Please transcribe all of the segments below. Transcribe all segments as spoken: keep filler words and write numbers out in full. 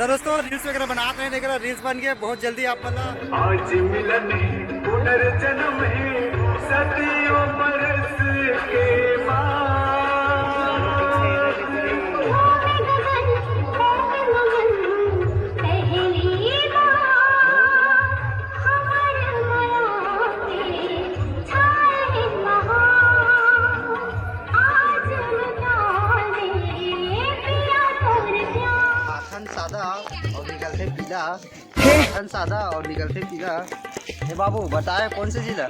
तो दोस्तों, रील्स वगैरह बनात रहे, देख रहे, रील्स बन के बहुत जल्दी आप मन ला आज मिलन है, पुनर्जन्म है, सदियों बरस के बाद। सादा और निकलथे पीला। हे। सादा और निकलथे पीला। हे बाबू, बताए कौन से जिला?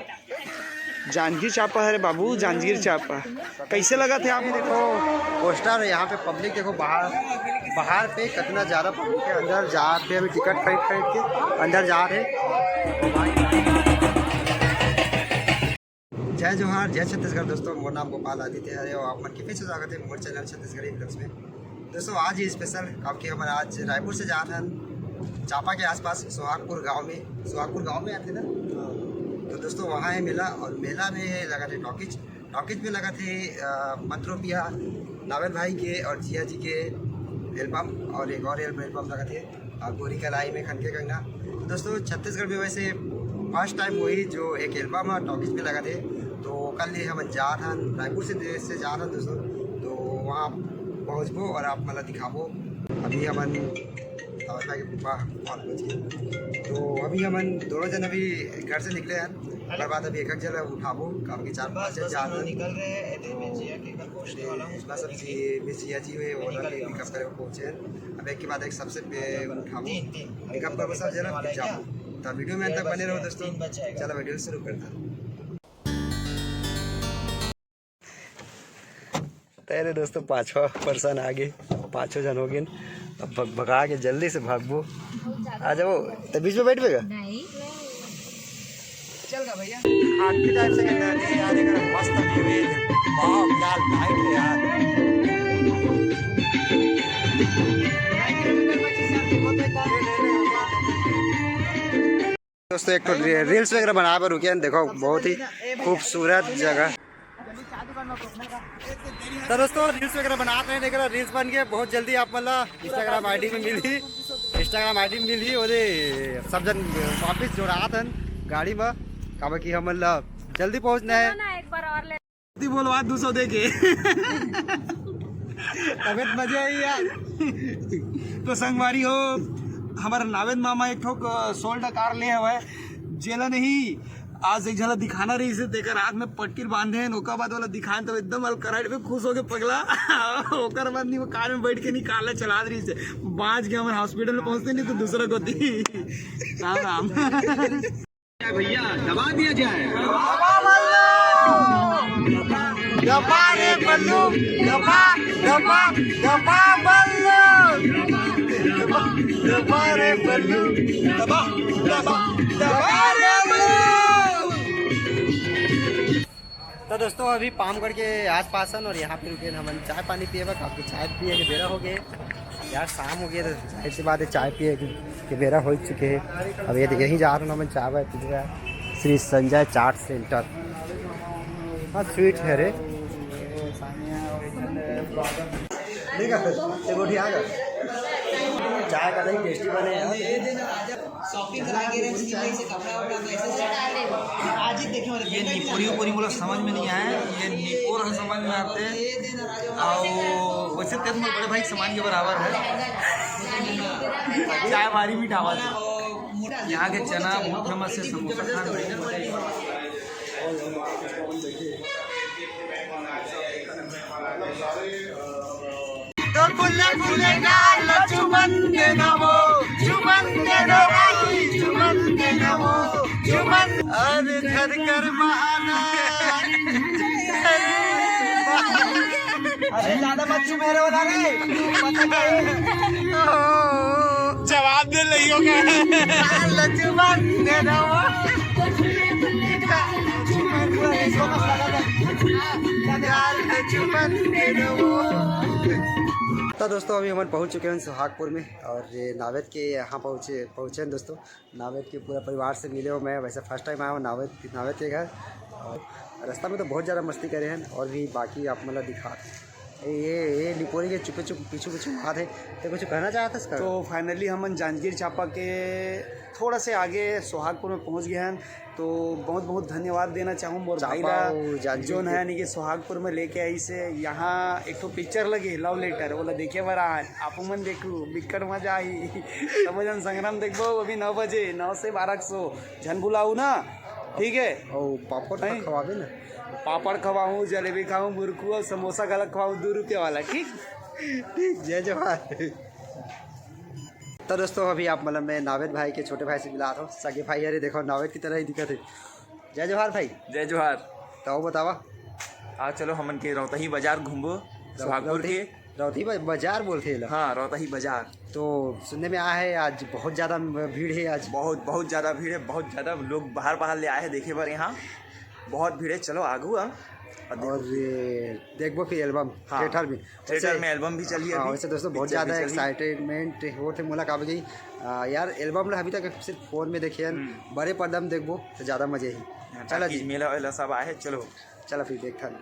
जांजगीर चांपा हरे बाबू, जांजगीर चांपा। कैसे लगा थे आप? देखो पोस्टर, यहाँ पे पब्लिक देखो, बाहर, बाहर पे कितना ज़्यादा पब्लिक है। अंदर जात हे, अभी टिकट खरीद खरीद के अंदर जात हे। जय जोहार, जय छत्तीसगढ़ दोस्तों, मोर नाम गोपाल आदित्य हरे और आप मन के फिर से स्वागत है मोर चैनल छत्तीसगढ़ी व्लॉग्स में। दोस्तों, आज ही स्पेशल, काबर कि हमन आज रायपुर से जात हन चांपा के आसपास सोहागपुर गांव में। सोहागपुर गांव में आथे ना, तो दोस्तों, वहाँ है मेला और मेला में लगा थे टॉकीज। टॉकीज में लगा थे अ, मत रो पिया, नावल भाई के और जिया जी के एल्बम और एक और एल्बम लगा थे, अ, गोरी कलाई में खनके कंगना। तो दोस्तों, छत्तीसगढ़ में वैसे फर्स्ट टाइम वही जो एक एल्बम है टॉकीज में लगा थे, तो कल ये हमन जात हन, रायपुर से देश से जात हन दोस्तों, तो वहाँ पहुँचबो और आप मन ला दिखाबो। अभी हमन और भाई के पापा कॉल पहुंच गए। तो अभी हमन दोनों जन अभी घर से निकले हैं, ओकर बाद अभी एक एक जगह उठाबो, काम के चार पाँच जन जात हैं। निकल रहे हैं, एदे में जिया के घर पहुंचने वाला हूँ। इतना सब जी, मिस जिया जी हुए, वो निकल गए, पिकअप करे पहुंचे हैं। अब एक के बाद एक सबसे पे उठाबो, तीन, तीन। पिकअप करबो सब जन, फिर जाबो। तो वीडियो में अंत तक बने रहो दोस्तों। चलो वीडियो शुरू करते हैं। तेरे दोस्तों, पांचवा पर्सन आ गए, पांचों जन हो गए। अब भग, भगा के जल्दी से भागबो। आ जाओ, तो बीच में बैठ बेगा। नहीं। चल गा भैया। आपकी टाइप से कहना नहीं यार, एक मस्त व्यू है। वाओ, क्या लाइट है यार। दोस्तों, एक ठो री-, रील्स वगैरह बनाए बर रुके हैं। देखो, बहुत ही खूबसूरत जगह। तो दोस्तों, रील्स वगैरह बनात रहे, देख रहे, रील्स बन के बहुत जल्दी आप मन ला Instagram ID में मिलही, Instagram ID में मिलही। ओदे सब जन वापिस जोड़ात हन गाड़ी में, काबर कि हमन ला जल्दी पहुंचना है। ना, एक बार और ले। बोलवा दू सौ दे के। तबियत मजे आई यार। तो संगवारी हो, हमारा नावेद मामा एक ठोक सोल्ड कार ले हवय, जेला नहीं आज एक झला दिखाना रहिस हे, तेकर हाथ में पट्टी बांधे हैं, ओकर बाद वाला दिखान तो एकदम अलकराइट में खुश होके पगला। ओकर बाद नहीं वो कार में बैठ के निकाला चला रहिस हे, बांच के हमारे हॉस्पिटल में पहुंचते नहीं तो दूसरा को दी। राम राम। भैया दबा दिया जाए। दबा रे बल्लू, दबा, दबा, दबा बल्लू। दबा, दबा रे बल्लू, दबा, दबा, दबा रे बल्लू। तो दोस्तों, अभी पामगढ़ के आसपास हन और यहाँ पे रुके हन हमन चाय पानी पिए बर, काबर कि चाय पिए के बेरा हो गए यार, शाम हो गया, तो जाहिर सी बात है चाय पिए के, के बेरा हो चुके हैं। अब ये यहीं जा रहे हैं हमन चाय वाय पीए बर, श्री संजय चाट सेंटर। हाँ, स्वीट है रे। ठीक है, फिर ये रोटी आ गया। चाय का नहीं टेस्टी बने यार। शॉपिंग करा के रहे, उसकी वजह से कपड़ा वपड़ा कैसे आज ही देखे वाले ये निपोरी उपोरी मोला समझ में नहीं आया, ये निपोर है समझ में आते। और वैसे तेज मोर बड़े भाई के समान के बराबर है। चाय भारी मीठा आवाज है। यहाँ के चना बहुत फेमस है, समोसा खान। तो फुल्ले फुल्ले गाल चुमन दे ना वो, चुमन दे ना भाई, चुमन दे ना वो, चुमन। अरे धर कर बहाना। अरे ज्यादा मत चुमे रे वाला रे। जवाब दे लियो का। गाल चुमन दे ना वो। तो दोस्तों, अभी हमन पहुंच चुके हैं सुहागपुर में और ये नावेद के यहाँ पहुँचे पहुँचे हैं दोस्तों। नावेद के पूरा परिवार से मिले हो मैं, वैसे फर्स्ट टाइम आया हूँ नावेद नावेद के घर। और रास्ता में तो बहुत ज़्यादा मस्ती करे हैं और भी बाकी आप मतलब दिखा ये ये लिपोरी के चुपे चुप पीछू पीछू हाथ है। तो कुछ कहना चाहता इसका? तो finally हमन जांजगीर चांपा के थोड़ा से आगे सोहागपुर में पहुंच गए हैं। तो बहुत बहुत धन्यवाद देना चाहूँ मोर भाई ला, जोन है यानी कि सोहागपुर में लेके आई से यहाँ एक ठो पिक्चर लगी लव लेटर, बोला देखे बर आए आप मन, देखू बिक्कट मजा आई। सब जन संग्राम देखबो अभी नौ बजे, नौ से बारह सौ झन भुलाऊ ना, ठीक है? और पापड़ तो खवाबे ना। पापड़ खवाऊँ, जलेबी खाऊँ, मुरकू और समोसा गलत खवाऊँ, दो रुपया वाला, ठीक? ठीक, जय जोहार। तो दोस्तों, अभी आप मतलब मैं नावेद भाई के छोटे भाई से मिला था, सगे भाई। अरे देखो, नावेद की तरह ही दिखत है। जय जोहार भाई। जय जोहार। तो बतावा। आज चलो हमन के रौतही बाजार घूमबो, सुहागपुर के। रौतही बा-, बाजार बोलते हैं ला। हाँ, रौतही बाजार। तो सुनने में आया है आज बहुत ज़्यादा भीड़ है आज। बहुत, बहुत ज़्यादा भीड़ है, बहुत ज़्यादा लोग बाहर बाहर ले आए हैं देखे बर यहाँ। बहुत भीड़ है, चलो आगू हम। और देखबो फिर एल्बम हाँ। थिएटर में। थिएटर में एल्बम भी चली हाँ, अभी। वैसे दोस्तों बहुत ज़्यादा एक्साइटमेंट हो थे मुलाकात हो गई। आ, यार एल्बम ला अभी तक सिर्फ फोन में देखे हैं, बड़े पर्दा में देखबो तो ज़्यादा मजे ही। हाँ, चला जी। मेला वेला सब आए, चलो। चला फिर देखथन।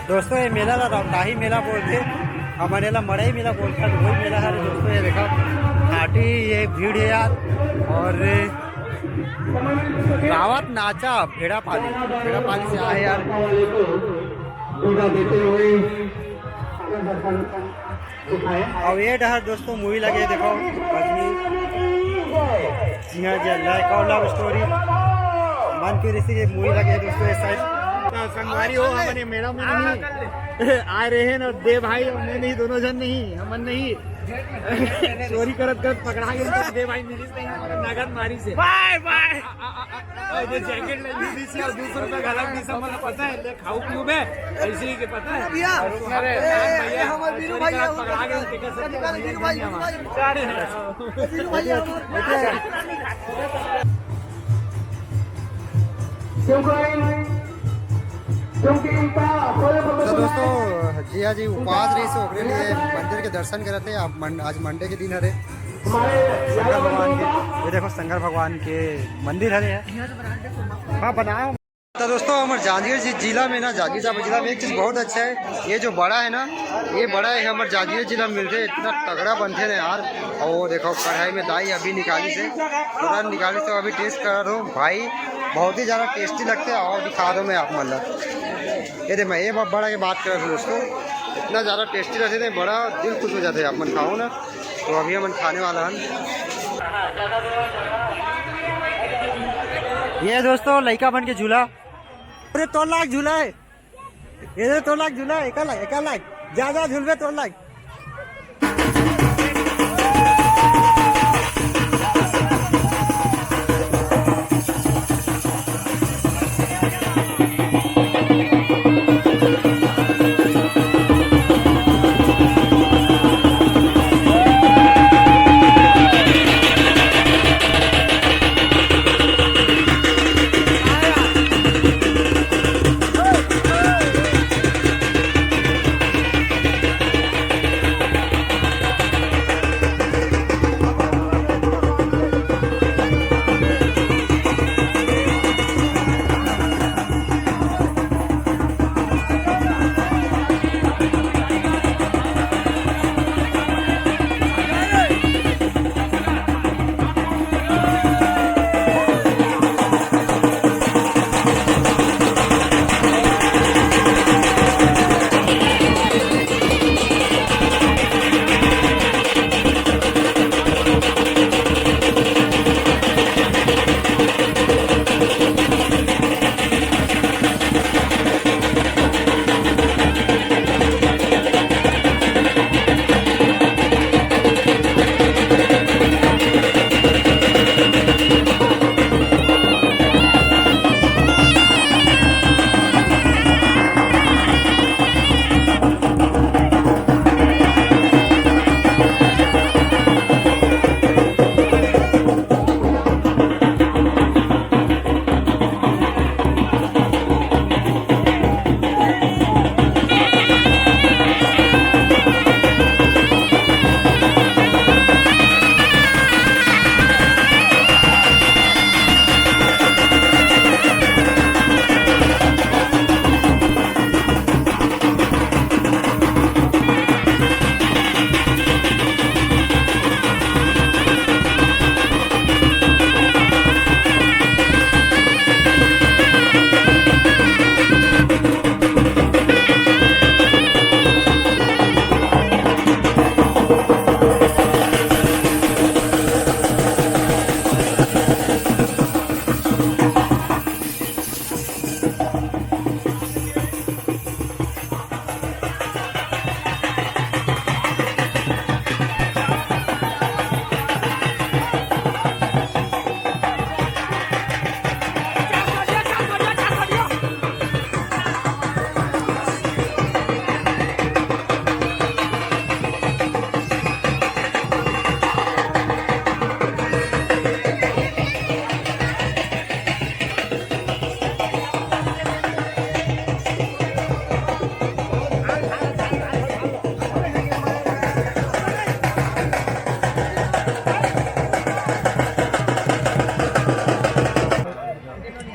दोस्तों, ये मेला ला रौताही मेला बोलथे, हमन एला मड़ई मेला बोलथन, वही मेला हरे दोस्तों। ये देखा, खाटी ये भीड़ है यार। और गावत नाचा भेड़ा पाली, भेड़ा पाली से आए यार। देते हुए अब ये डहर दोस्तों मूवी लगे, देखो। जी हाँ, जी हाँ, लव स्टोरी मन के ऋषि के मूवी लगे दोस्तों। ये साइड संगवारी हो, हमने मेला में नहीं आ रहे हैं ना, दे भाई, हमने नहीं, दोनों जन नहीं, हमन नहीं। चोरी करत करत पकड़ा गए तो दे भाई मिलिस नहीं, हमर नगद मारिस। बाय बाय। और ये जैकेट ले ली थी और दो सौ रुपया घलक दी, सब मतलब पता है, ले खाऊ पीऊ बे, ऐसे ही के पता है। भैया, अरे, ए, भैया, ये हमारे वीरू चोरी भाई करत है, पकड़ा गए, वीरू भाई, वीरू भाई, वीरू भाई, वीरू भाई, हमारे क्योंकि क्योंकि इनका तो दोस्तों, जी हाँ जी, उपास रही से ओकरे लिए मंदिर के दर्शन करे थे। आप मन-, आज मंडे के दिन हरे। शंकर भगवान के, ये देखो, शंकर भगवान के मंदिर हरे है। हाँ, बनाओ। तो दोस्तों, हमर जांजगीर जि-, जिला में ना, जांजगीर चांपा जिला में एक चीज़ बहुत अच्छा है, ये जो बड़ा है ना, ये बड़ा है हमर जांजगीर जिला में मिलथे, इतना तगड़ा बनथे ना यार। और वो देखो, कढ़ाई में दाई अभी निकाली से, पूरा निकाली से अभी टेस्ट करा रहा हूँ भाई, बहुत ही ज़्यादा टेस्टी लगथे। और दिखा रहा हूँ मैं आप मतलब, ये दे मैं ये ब-, बड़ा के बात कर रहा हूँ दोस्तों, इतना ज़्यादा टेस्टी रहथे ना, बड़ा दिल खुश हो जाथे। आप मन खाओ ना, तो अभी हमन खाने वाला हन। ये दोस्तों, लइका मन के झूला। अरे, तोर लाग झूला है। ये दे, तोर लाग झूला है, एका लाग, एका लाग। जा, जा, झूलबे, तोर लाग।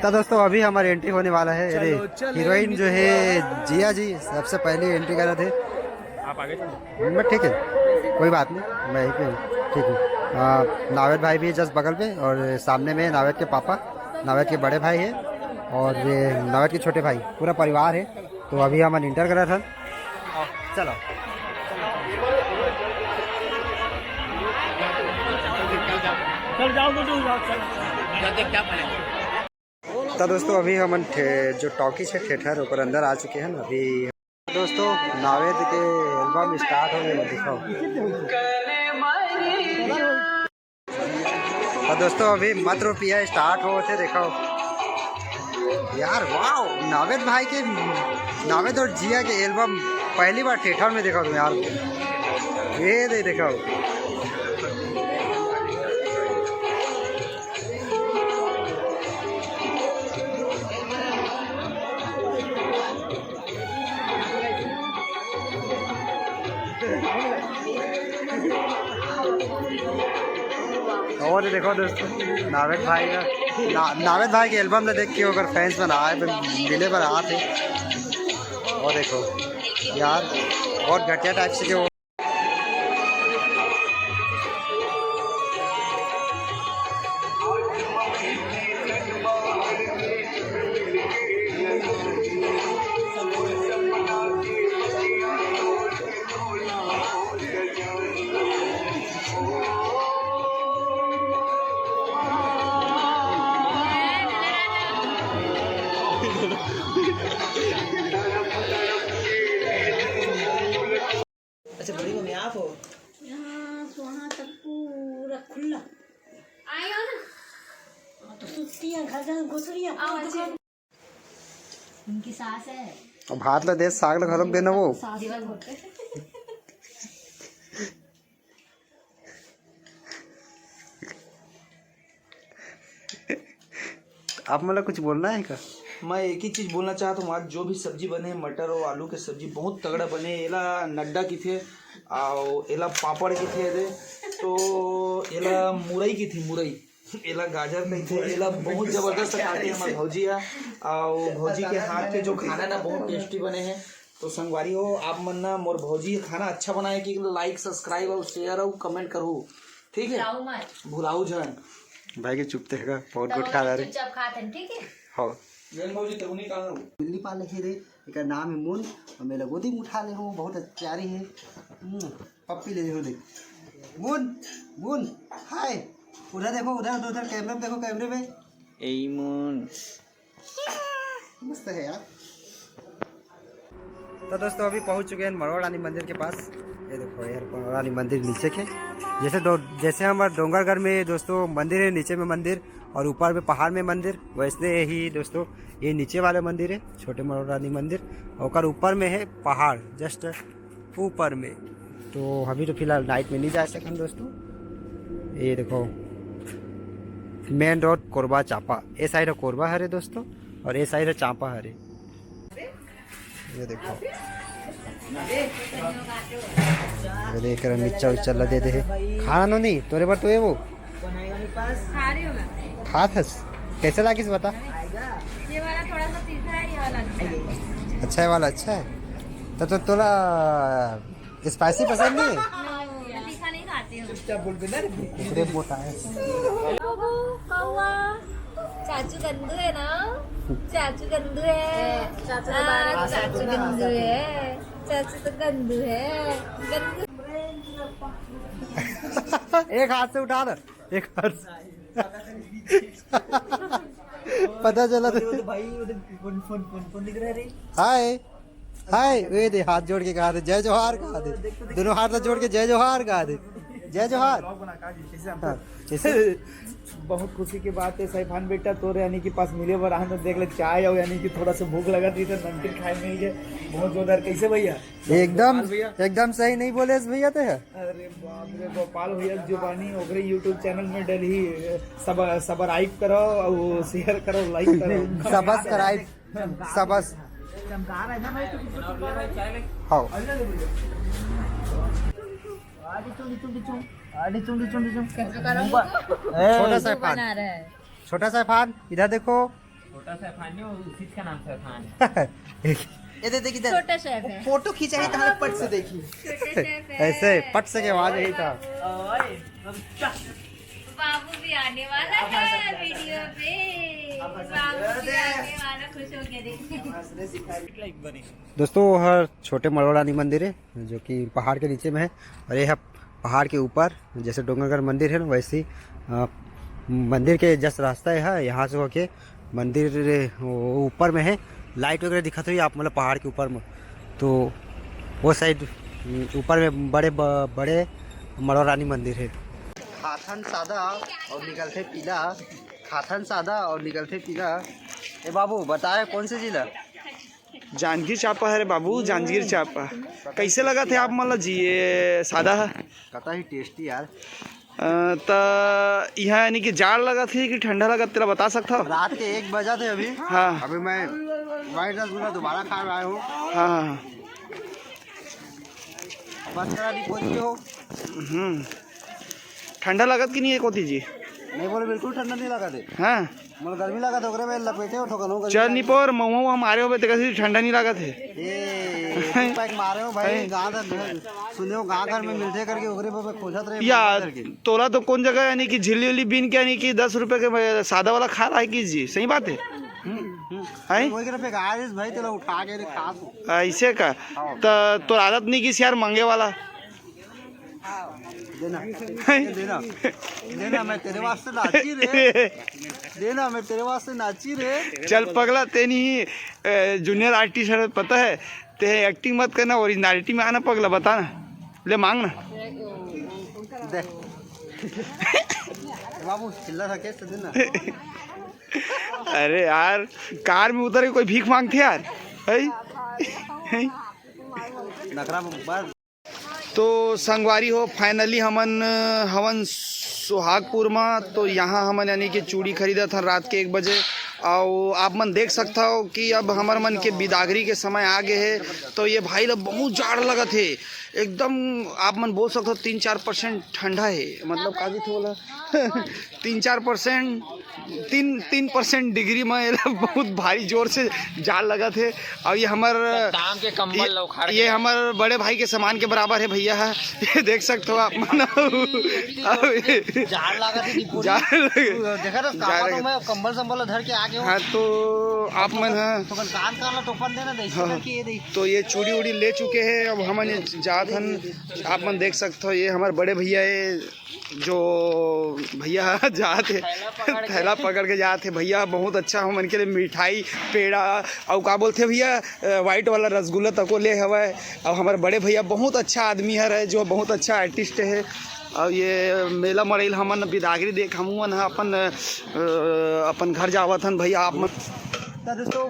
तो दोस्तों, अभी हमारी एंट्री होने वाला है। अरे, चलो, चलो, हीरोइन जो है, जिया जी, सबसे पहले एंट्री करा थे। आप आगे चलो। मैं ठीक है, कोई बात नहीं, मैं यहीं पे हूँ, ठीक है। आ, नावेद भाई भी जस्ट बगल पे, और सामने में नावेद के पापा, नावेद के बड़े भाई है, और ये नावेद के छोटे भाई, पूरा परिवार है। तो अभी हमन इंटर करा था। चलो। चल जाओ, तो जाओ, चल। तो दोस्तों, अभी हमन थे-, जो टॉकीज है, थिएटर, ओकर अंदर आ चुके हैं अभी। दोस्तों, नावेद के एल्बम स्टार्ट हो गए, दिखाओ। और दोस्तों, अभी मत रुकिए, स्टार्ट होथे, देखो यार, वाओ, नावेद भाई के, नावेद और जिया के एल्बम पहली बार थिएटर में देखा तुम यार, ये दे देखो। और देखो दोस्तों, नावेद भाई का, ना, नावेद भाई के एल्बम ला देख के ओकर फैंस मन आए, मिले बर आत हे। और देखो यार, बहुत घटिया टाइप से जो अच्छा, बड़ी मम्मी आप हो? यहाँ से वहाँ तक पूरा खुला। आए हो ना? हाँ, तो सुतती हैं, घर जाके घुस रही हैं, आओ, पूरा अच्छे। दुकान। उनकी सास है। अब भात ला दे, साग ला घलोक देना वो। सास जीवन है। आप मन ला कुछ बोलना है का? मैं एक ही चीज बोलना चाहता हूँ, आज जो भी सब्जी बने, मटर और आलू के सब्जी बहुत तगड़ा बने। एला नड्डा किथे, आओ एला पापड़ किथे रे, तो एला मुरई किथे, मुरई। एला गाजर कहिथे, एला बहुत जबरदस्त खाथे हमर भौजी ह। अउ भौजी के हाथ के जो खाना ना बहुत टेस्टी बने हे। तो संगवारी हो, आप मन ना मोर भौजी के खाना अच्छा बनाए कि लाइक, सब्सक्राइब अउ शेयर अउ कमेंट करहू, ठीक है? भुलाहू मत। भुलाहू झन। भाई के चुप तेगा, बहुत तब गुट खा रहा रे। चुपचाप खात हन, ठीक है? हो। जन भौजी, तहु नहीं कहा हूँ। बिल्ली पाले हे रे, एकर नाम है मुन, और मेरा गोदी में उठा ले हो, बहुत प्यारी है। हम्म, पप्पी ले हो देख। मुन, मुन, हाय। उधर देखो, उधर, उधर, उधर कैमरे में देखो, कैमरे में। ए मुन। मस्त है यार। तो दोस्तों, अभी पहुंच चुके हैं मरोड़ा रानी मंदिर के पास। ये देखो यार, मरोड़ा रानी मंदिर नीचे के, जैसे दो, जैसे हमारे डोंगरगढ़ में दोस्तों मंदिर है, नीचे में मंदिर और ऊपर में पहाड़ में मंदिर, वैसे ही दोस्तों ये नीचे वाले मंदिर है, छोटे मरोड़ा रानी मंदिर, ओकर ऊपर में है पहाड़, जस्ट ऊपर में। तो अभी तो फिलहाल नाइट में नहीं जा सकन दोस्तों। ये देखो, मेन रोड कोरबा चांपा, ए साइड है कोरबा हरे दोस्तों, और ए साइड है चांपा हरे। ये देखो, ये देख रहे, मिर्चा उच्चा ला दे दे हे। खाना नो नहीं, तोरे बर तो ये वो। खा रही हूँ मैं। खात हस? कैसे लागिस बता? ये वाला थोड़ा सा तीखा है, ये वाला अच्छा है। अच्छा, ये वाला अच्छा है। तो, तो तोला स्पाइसी पसंद नहीं है? नहीं, मैं तीखा नहीं खाती हूँ। चुपचाप बोल दे ना रे। कुकड़े बहुत आए। बाबू, कौवा। चाचू गंदू है ना? चाचू गंदू है। चाचू के बारे में हाँ, चाचू गंदू है। चाचू तो गंदू है। गंदू। एक हाथ से उठा ना, एक हाथ से। पता चला था। भाई, फोन फोन फोन फोन दिख रहा है रे। हाय। हाय। ये दे, हाथ जोड़ के कहा दे, "जय जोहार" कहा दे। दोनों हाथ जोड़ के "जय जोहार" कहा दे। जय जोहार। हाँ, कैसे? बहुत खुशी की बात है सैफान बेटा, तोरे यानी कि पास मिले बर आन, देख ले चाय और यानी कि थोड़ा सा भूख लगा थी तो नमकीन खाए मिल गए। बहुत जोरदार। कैसे भैया? एकदम, भैया। एकदम सही नहीं बोले इस भैया ते है। अरे बाप रे, गोपाल भैया जुबानी ओकरे YouTube चैनल में डलही। सब सब्सक्राइब करो और शेयर करो, लाइक करो। सब्सक्राइब, सबस। हाँ। छोटा सैफान, छोटा सैफान, इधर देखो। छोटा सैफान नहीं, वो उसी का नाम सैफान है। ये दे, देखी इधर। छोटा शेफ है। फोटो खींचा है, कहाँ पट से देखी। छोटा शेफ है। ऐसे पट से के आवाज यही था। ओए, हम क्या? बाबू भी आने वाला है वीडियो पे। बाबू भी आने वाला, खुश हो गया देखिए। दोस्तों, वो हर छोटे मड़वा रानी मंदिर है जो कि पहाड़ के नीचे में है, और ये है पहाड़ के ऊपर। जैसे डोंगरगढ़ मंदिर है ना, वैसे ही अ, मंदिर के जस्ट रास्ता है, यहाँ से होके मंदिर वो ऊपर में है। लाइट वगैरह दिखत होही आप, मतलब पहाड़ के ऊपर में, तो वो साइड ऊपर में बड़े ब-, बड़े मड़वा रानी मंदिर है। खाथन सादा और निकलथे पीला, खाथन सादा और निकलथे पीला। ए बाबू, बताए कौन से जिला? जांजगीर चांपा है रे बाबू, जांजगीर चांपा। कैसे लगथे आप मन ला जी ये सादा है? कतही टेस्टी यार। अ, त इहाँ यानी कि जाड़ लगथे कि ठंडा लगथे, तेला बता सकथव? रात के एक बजा थे अभी। हाँ। अभी मैं व्हाइट रसगुल्ला दोबारा खा रहा हूँ। हाँ, हाँ। बस करा दी, पहुँच गए हो। हम्म। ठंडा लगत कि नहीं है कोती जी? नहीं बोले, बिल्कुल ठंडा नहीं लगथे। हाँ। मोला गर्मी लगथे, ओकरे में लपेटे हो ठोकन हो गर्मी चल लगथे। निपोर, महुआ उहुआ मारे होबे, तेकर से ठंडा नहीं लगथे। ए, पैक मारे हो भाई, हैं? गाँव घर में सुने हो, गाँव घर में मिलथे करके, ओकरे पे खोजत रहे या, करके। तोला तो कौन जगह यानी कि झिल्ली उल्ली बीन के यानी कि दस रुपए के सादा वाला खा रहा है कि जी, सही बात है? हम्म, हम्म। हैं? वही करे फेंका है इस भाई, तेला उठा के रे खा तू। ऐसे का? हाँ। त तोर आदत नहीं किस यार मांगे वाला। देना। हैं? देना। देना, मैं तेरे वास्ते नाची रे। देना, मैं तेरे वास्ते नाची रे। चल पगला, तेनी ही, ए, जूनियर आर्टिस्ट है, पता है? ते एक्टिंग मत करना, ओरिजिनलिटी में आना पगला, बता ना। ले मांग ना। दे। बाबू, चिल्ला था कैसे देना? अरे यार, कार में उतर के कोई भीख मांगथे यार? हैं? हैं? नखरा बस। तो संगवारी हो, finally हमन हवन सुहागपुर म। तो यहाँ हमन यानी कि चूड़ी खरीदत हन रात के एक बजे। अउ आप मन देख सकथव कि अब हमर मन के बिदागरी के समय आ गे हे। तो ये भाई ला बहुत जाड़ लगत हे एकदम, आप मन बोल सकथव तीन चार परसेंट ठंडा हे, मतलब का कहिथे ओला? तीन चार परसेंट, तीन, तीन परसेंट डिग्री में एला बहुत भारी जोर से जाड़ लगत हे। अउ ये हमर, दाम के कंबल ये, ला उखाड़ ये के हमर बड़े भाई के समान के बराबर हे भैया ह। ये देख सकथव आप मन। अउ ये जाड़ लागत हे, दीपुरी। जाड़ लगे। देखा ना, जाड़ कापा तो लगे। मैं कंबल संबल धर के आ गया हूँ। हाँ, तो आप मन ह तो कल कान कान ला टोपन देना, देख हाँ। करके ये देख। तो ये चूड़ी उड़ी ले चुके हे, अब हमन ये जात हन। आप मन देख सकथव, ये हमर बड़े भैया हे, जो भैया जात हे, थैला पकड़ के जात हे। भैया बहुत अच्छा हमन के लिए मिठाई, पेड़ा, अउ का बोलथे भैया, अ, व्हाइट वाला रसगुल्ला तको ले हवय। अउ हमर बड़े भैया बहुत अच्छा आदमी हर है, जो बहुत अच्छा आर्टिस्ट है। अउ ये मेला मड़ई ल हमन बिदागरी देख, हमू मन ह अपन, अ, अपन घर जावत हन भैया, आप मन। तो दोस्तों,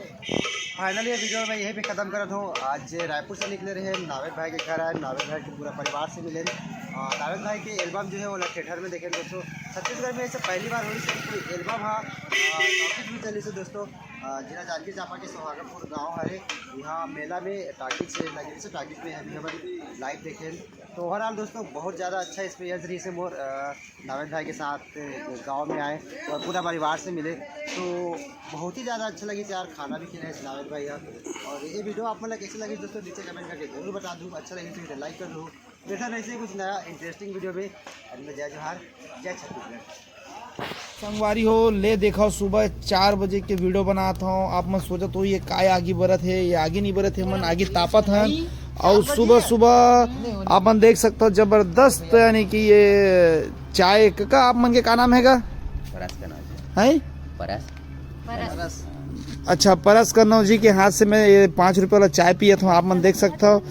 finally ये वीडियो मैं यहीं पे खत्म करत हूँ। आज रायपुर से निकले रहे, नावेद भाई के घर आए, नावेद भाई के पूरा परिवार से मिले। और नावेद भाई के एल्बम जो है वो थिएटर में देखे दोस्तों। छत्तीसगढ़ में ऐसे पहली बार होइस कि कोई एल्बम हा, आ, टॉकीज में चलिस हे दोस्तों। आ, जिला जांजगीर चांपा के सुहागपुर गांव हरे, यहाँ मेला में टॉकीज से लगे, से टॉकीज में अभी हमन लाइव देखे। तो ओवरऑल दोस्तों बहुत ज़्यादा अच्छा एक्सपीरियंस रही से मोर, आ, नावेद भाई के साथ गांव में आए और पूरा परिवार से मिले, तो बहुत ही ज़्यादा अच्छा लगी यार। खाना भी खिलाए नावेद भाई यार। और ये वीडियो आप मन ला कैसे लगी दोस्तों, नीचे कमेंट करके जरूर बता दो। अच्छा लगे तो लाइक कर दो। देखा नहीं से कुछ नया इंटरेस्टिंग वीडियो में। अभी जय जोहार, जय छत्तीसगढ़। संगवारी हो, ले देखो, सुबह चार बजे के वीडियो बनात हूँ। आप मन सोचत हो ये काय आगी बरत है, ये आगी नहीं बरत है, मन आगी तापत हन। और सुबह सुबह आप मन देख सकते हो जबरदस्त, यानी कि ये चाय का, आप मन के का नाम हे गा? परस कन्नौजी। हैं? परस। परस। अच्छा, परस कन्नौजी के हाथ से मैं ये पाँच रुपये वाला चाय पियत हूँ, आप मन देख सकत हो।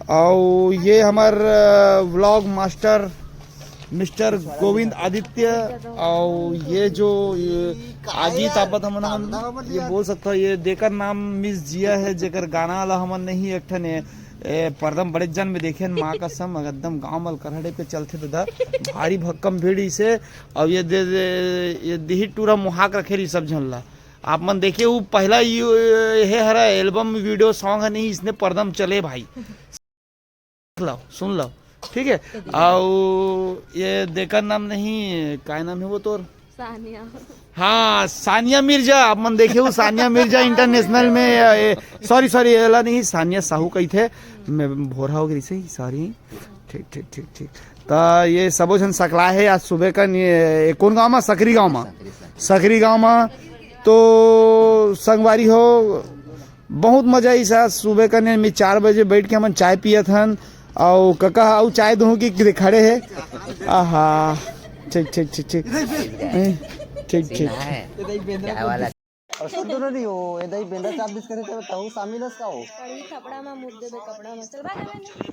और ये हमर, अ, vlog master mister Govind Aditya, और ये जो, ये आगी तापत हमन, हमन ये बोल सकत हो, ये देकर नाम मिस जिया है, जेकर गाना ला हमन नहीं एक ठन ए, ए, पर्दा म बड़े जन में देखे हन, माँ कसम, एकदम गाँव मल करहड़े पे चलथे दादा, भारी भक्कम भीड़ इसे। और ये दे, दे ये दिही टूरा मुहाक रखे रही सब झन ला। आप मन देखिए, वो पहला ये, ये हरा album video song है नहीं, इसने पर्दा म चले भाई। लो, सुन लो, ठीक है। और ये देकर नाम नहीं, काय नाम है वो तोर? सानिया। हाँ, सानिया मिर्जा। आप मन देखे हो, सानिया मिर्जा international में, sorry, sorry, एला नहीं, सानिया साहू कही थे, मैं भोरा हो गई सही, sorry। ठीक, ठीक, ठीक, ठीक। तो ये सबो झन सकला है आज सुबह का, ये कौन गाँव में? सकरी गाँव में। सकरी गाँव में। तो संगवारी हो, बहुत मजा आइस। आज सुबह कने में चार बजे बैठ के हमन चाय पियत हन, अउ कका अउ चाय दूहूं कि खड़े हे। आहा, ठीक, ठीक, ठीक, ठीक। ठीक, ठीक। और सुन तो नहीं हो, ए दाई बेंदा चाप बिस्किट है, तो शामिल है इसका हो। कड़ी थपड़ा में मुद्दे में कपड़ा में। चल भाग।